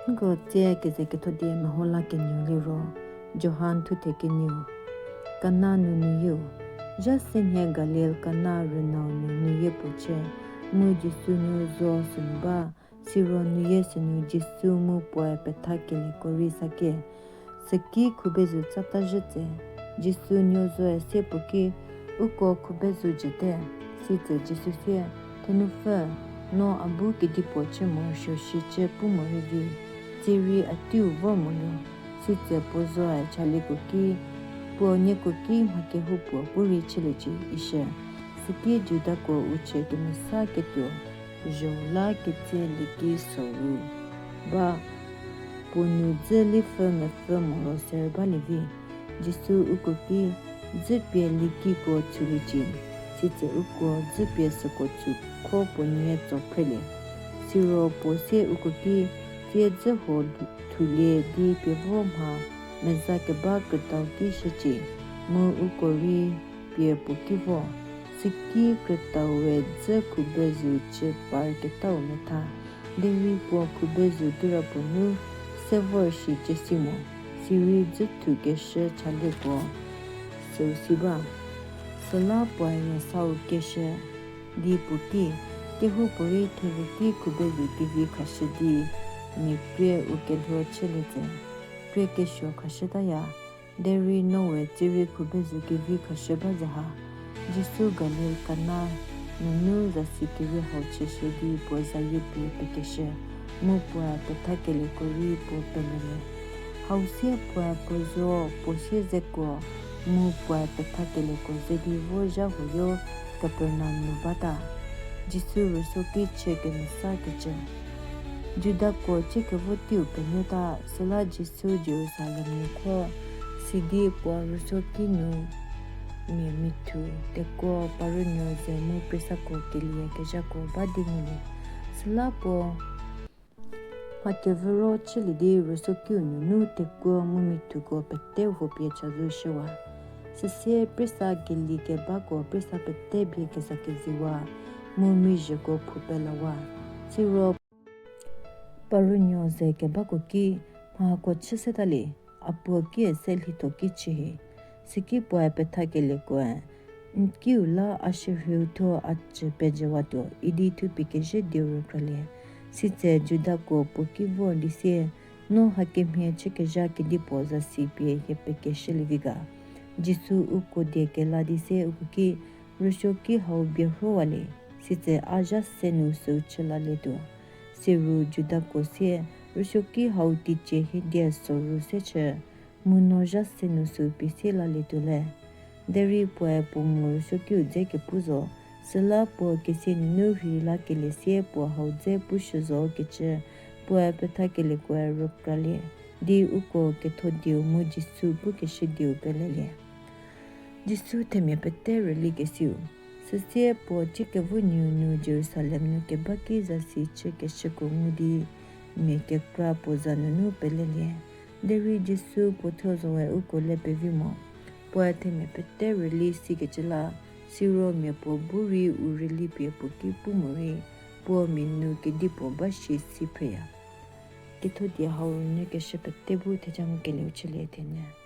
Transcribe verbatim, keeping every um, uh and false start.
Nko tsie keze kethodie meho la kenieu liro, Johan thuthe kenieu. Kana nu nuyieu. Zha se nhie Galil Kana rünau nu nuyie puo chü, mu Jisu nuou zo sünu ba, siro nuyie sünu Jisu mu puoe pethakelieko rei sakie. Süki khubezu tsatazhü tse, Jisu nuou zoe sie puo ki, Uko khubezu jüte. Sitse Jisu sie, Thenupfü, no a bu kedipuo chü morosuo shicü pu morei vi, tsierei a teiu vor moluo. Sitse puo zoe chalieko ki, Puo nieko ki mha kehoupuo bu rei chüliecie, ishü. Süki Judako u chü kemesa ketuo zho la ketsie liki soru ba, puo nu dzü lipfü mepfü moro ser balie vi. Jisu uko ki, Dzüpie likiko tsuliecie. Sitse uko dzüpie süko tsu kho puo nie tso phrelie. Siro puo sie uko ki, Tsie dzü huo thulie di pie vo mha meza keba krütau ki shücie, mu uko rei pie puo ki vo. Süki krütaue dzü khubezu chü par ketau metha, derei puo khubezu kirapuo nu se vor shicü si mo, sirei dzüthu keshü chalieko süu si ba. Süla puoe yasau keshü di puo ki, Kehoupuorei thevü ki khubezu kevi khashü di, mia krie u kelhuo chülie tse, krie kesuo khashütaya, derei noe tsierei khubezu kevi khashü ba zo ha. Jisu Galil Kana nunu zasi kerei hau chüshü di puo zayie pie pekeshü, mu puoe pethakelieko rei puo pelelie. Hau sie puoe puo zuo puo siezeko mu puoe pethakelieko ze di vo zha huoyo Kapernaum nu bata. Jisu rüsuoki chü kemesakecü. Judako ciekevo teiu penuota, süla Jisu Jerusalem nu kho, sidi puo rüsuoki nu mia mithu, tekuo, parünuo ze mu priesako kelie kezhako ba di ngulie. Süla puo mha kevüro chülie di rüsuokiu nunu tekuo mu mithuko pete huo pie chazou shüwa. Süsie priesa kelie kebako priesa pete bie kezakeziewa, mu mizhüko phu pelawa. Siro parünuo ze kebako ki, Mha hako chü setalie, a puo kie se lhitho ki chü hie. Süki puoe pethakelieko-e, N kiu la a shürhiu thuo a cü pejüwatuo idi thupie kezhü dieu rükralie. Sitse Judako puo ki vor di sie, No hakemhie chükezha kedipuo zasi pie hie pekeshülie vi ga? Jisu uko die kela di sie uko ki, Rüsuoki hau bierhowalie, sitse a zha se nu süu chü lalietuo. Siru Judako sie, Rüsuoki hau teicie hiedie soru se chü, mu no zha se nu süu pie sie lalietuo le. Derei puoe puo ngu rüsuokiu dze kepu zo, süla puo kesie nunu rhei lakelie sie puo hau dze pushü zo kecü, puoe pethakelieko-e rükralie, di uko ketho dieu mu Jisu pukeshü dieu pelelie. Jisu themia pete rülikesiu. Süsie puo ciekevo nieu nu Jerusalem nu keba ki zasi chükeshüko ngu di mia kekra puo za nunu pelelie. Derei Jisu puo thuo zoe uko le pevi mo. Puoe themia pete rüli sikecü la, siro mia puo bu rei u rüli pie puo ki pu morei, puo mia nu kedipuo ba shi si phreya. Kethodie hau rünyükeshü pete bu theja ngukelieu chülie thenyü.